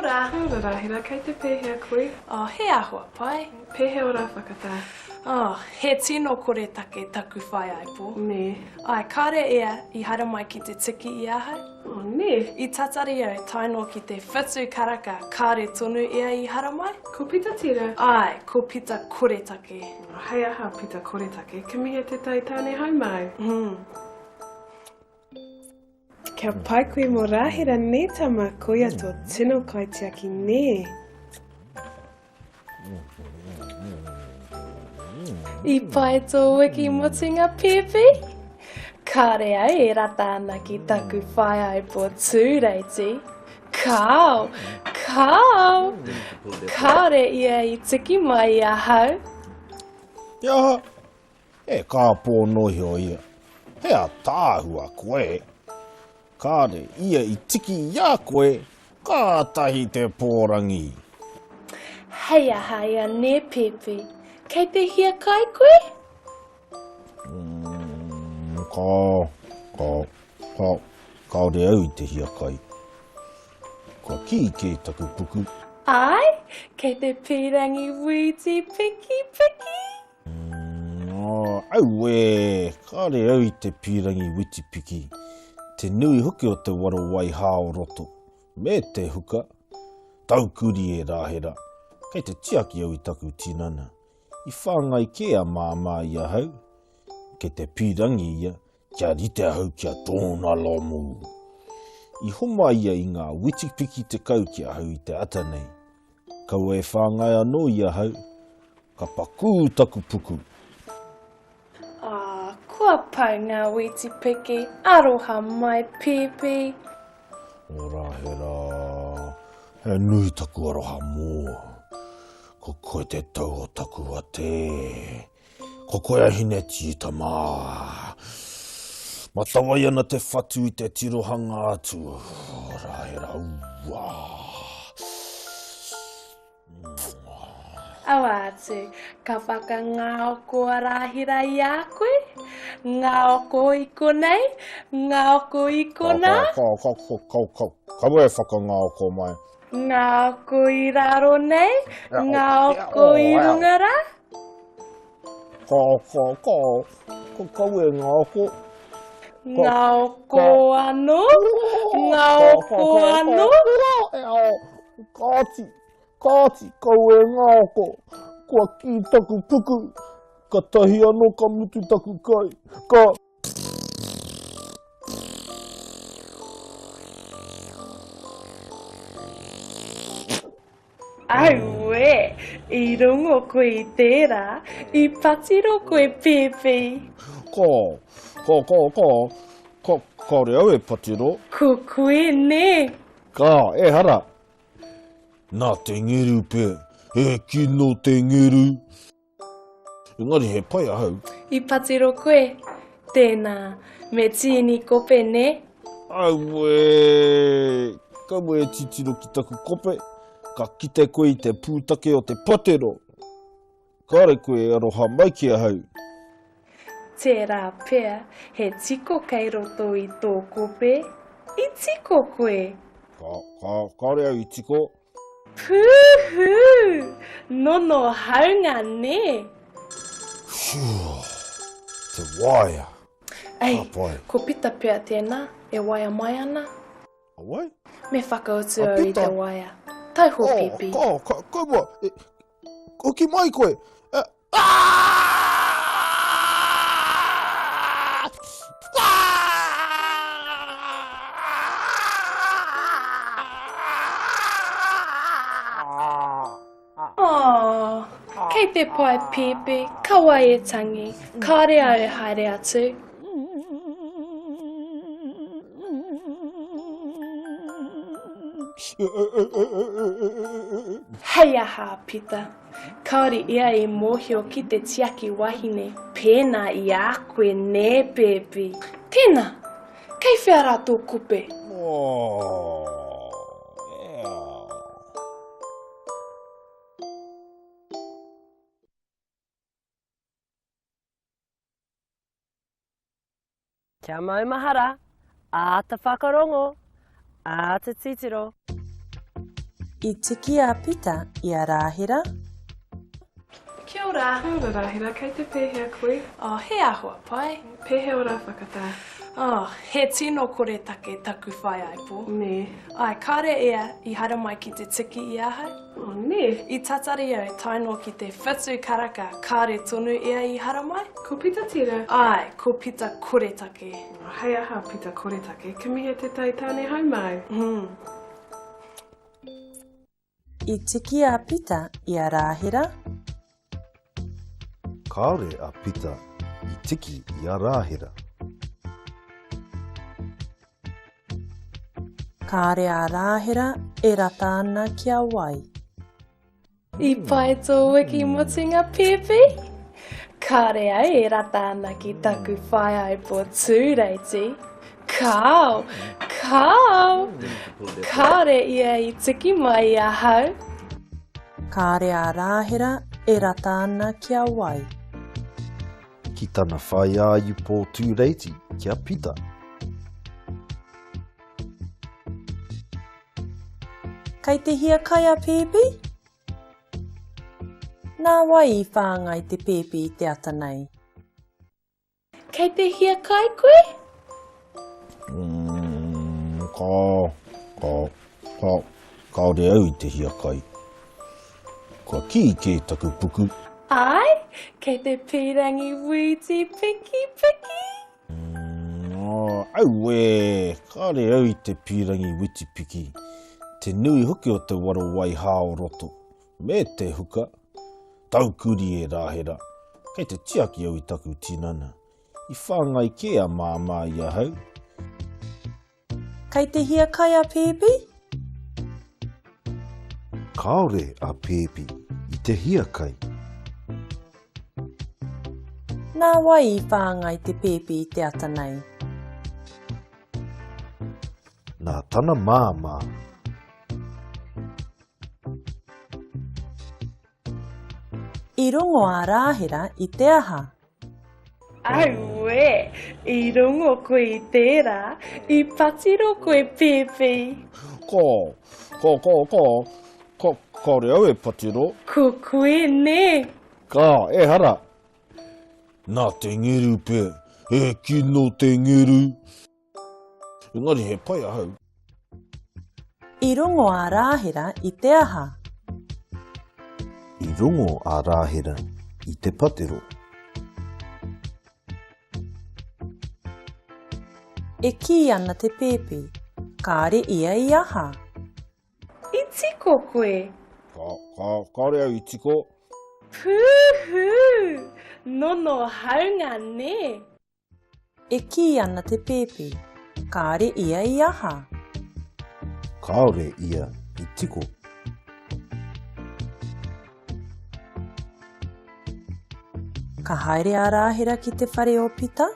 ora. Kia ora Rahira, kei te pēhea koe? Oh, he āhua pai. Pēhea ō rā whakatā? Oh, he tino koretake taku whaiāipo. Nē. Āe, kāre ia i haere mai ki te tiki i ahau. Oh, nē. I tatari au tae noa ki te whitu karaka kāre tonu ia i haramai. Ko Pita tērā? Āe, ko Pita koretake. Oh, hei aha Pita koretake, kimihia tētahi tāne hou māu. Mm. Kia pai koe mō Rāhera nē tama, koia tō tino kaitiaki nē. I pai tō wiki mutunga pēpi? Kāre au e rata ana ki taku whaiāipo tūreiti. Kāo! Kāo! Kāore ia i tiki mai i ahau. Te aha? E kāpō noa iho ia. He ataahua koe. Kāre ia i tiki i a koe, kātahi te pōrangi. Hei aha ia nē pēpi? Kei te hiakai koe? Mm, ka, ka, ka, kāore au i te hiakai. Kua kī kē taku puku. Āe, kei te pīrangi wīti piki piki. Auē, kāre au i te pīrangi witipiki, te nui hoki o te waro waihā o roto, me te huka. Taukuri e Rāhera, kei te tiaki au i taku tinana. I whāngai kē a Māmā i ahau. Kei te pīrangi ia kia rite ahau ki a tōna lomu. I homai ia i ngā witipiki tekau ki ahau i te ata nei. Kaua e whāngai anō i ahau, ka pakū taku puku. Ā, kua pau ngā witipiki, aroha mai pēpi. O Rāhera, he nui taku aroha mōu. Ko koe te tau o taku ate. Ko koe a Hinetītama. Matawai ana te whatu i te tirohanga atu. O Rāhera, uā. Aua atu, ka whakangaoko a Rāhira i a koe? Ngaoko i konei, ngaoko i konā? Ka, ka, ka, ka, ka, kaua e whakangaoko mai. Ngaoko i raro nei, ngaoko i runga rā? Ka, ka, ka, ka, kaua e ngaoko. Ngaoko anō, ngaoko anō. Kāti, kāti, kaua e ngaoko. Kua kī taku puku, katahi anō ka mutu taku kai. Ka... Auē! I rongo koe i tērā, i patiro koe pēpi. Ka, ka, ka, ka, ka, kāore au e patiro. Ko koe nē? Ka, ehara. Nā te ngeru pea, he kino te ngeru. Engari he pai ahau. I patiro koe? Tēnā, me tīni kope, nē? Auē! Kaua e titiro ki taku kope, ka kite koe i te pūtake o te patero. Kāre koe e aroha mai ki ahau. Tērā pea he tiko kei roto i tō kope. I tiko koe? Ka, ka, kāore au i tiko. Pūhū! Nono haunga nē? Whew! Te waea! Ei, Ka pai. ko Pita pea tēnā e waea mai ana. A wai? Me whakautu A au i Pita? te waea. Tauho, Oh, Pipi. ka, ka, kaua! E, hoki mai koe! E, Oh, kei te pai pēpi, kaua e tangi, kāre au e haere atu. Hei aha, Pita, Kāore ia i mōhio ki te tiaki wahine pēnā i a koe nē pēpi. Tēnā, kei whea rā tō kope? Kia maumahara, āta whakarongo, āta titiro. I tiki a Pita i a Rāhera. Kia ora. Kia ora Rāhera, kei te pēhea koe? Oh, he āhua pai. Pēhea ō rā whakatā? Oh, he tino koretake taku whaiāipo. Nē. Āe, kāre ia i haere mai ki te tiki i ahau. Oh, nē. I tatari au tae noa ki te whitu karaka, kāre tonu ia i haramai. Ko Pita tērā? Āe, ko Pita koretake. Oh, hei aha Pita koretake, kimihia tētahi tāne hou māu. Mm. I tiki a Pita i a Rāhera. Kāore a Pita i tiki i a Rāhera. Kāre a Rāhera e rata ana ki a wai. I pai tō wiki mutunga pēpi? Kāre au e rata ana ki taku whaiāipo tūreiti. Kāo! Kāo! Kāore ia i tiki mai i ahau. Kāre a Rāhera e rata ana ki a wai. Ki tana whaiāipo tūreiti ki a Pita. Kei te hiakai a Pēpi? Nā wai i whāngai te pēpi i te ata nei? Kei te hiakai koe? Mm, ka, ka, ka, kāore au i te hiakai. Kua kī kē taku puku. Āe, kei te pīrangi wīti piki piki. Mm, auē, kāre au i te pīrangi witipiki. Te nui hoki o te waro waihā o roto, me te huka. Taukuri e Rāhera, kei te tiaki au i taku tinana. I whāngai kē a Māmā i ahau. Kei te hiakai a Pēpi? Kāore a Pēpi i te hiakai. Nā wai i whāngai te pēpi i te ata nei? Nā tana māmā. I rongo a Rāhera i te aha? Auē! I rongo koe i tērā, i patiro koe pēpi. Ka, ka, ka, ka, ka, kāore au e patiro. Ko koe nē? Ka, ehara. Nā te ngeru pea, he kino te ngeru. Engari he pai ahau. I rongo a Rāhera i te aha? I rongo a Rāhera i te patero. E kī ana te pēpi, kāre ia i aha? I tiko koe? Ka, ka, kāore au i tiko. Pūhū! Nono haunga nē? E kī ana te pēpi, kāre ia i aha? Kāore ia i tiko. Ka haere a Rāhera ki te whare o Pita?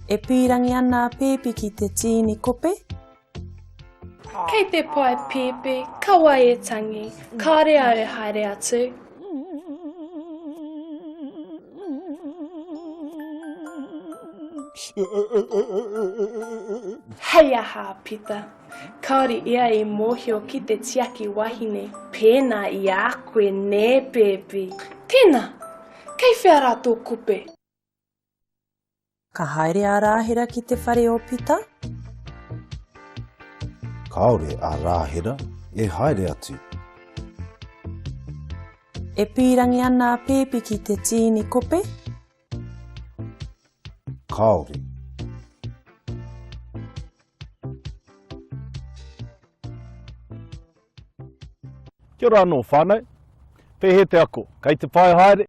E pīrangi ana a Pēpi ki te tīni kope? Kei te pai pēpi, kaua e tangi, kāre au e haere atu. Hei aha a Pita, kāore ia i mōhio ki te tiaki wahine pēnā i a koe nē pēpi. Tēnā, kei whea rā tō kope? Ka haere a Rāhera ki te whare o Pita? Kāore a Rāhera e haere atu. E pīrangi ana a Pēpi ki te tīni kope? Kāore. Kia ora anō whānau. Pēhea te ako? Kei te pai haere?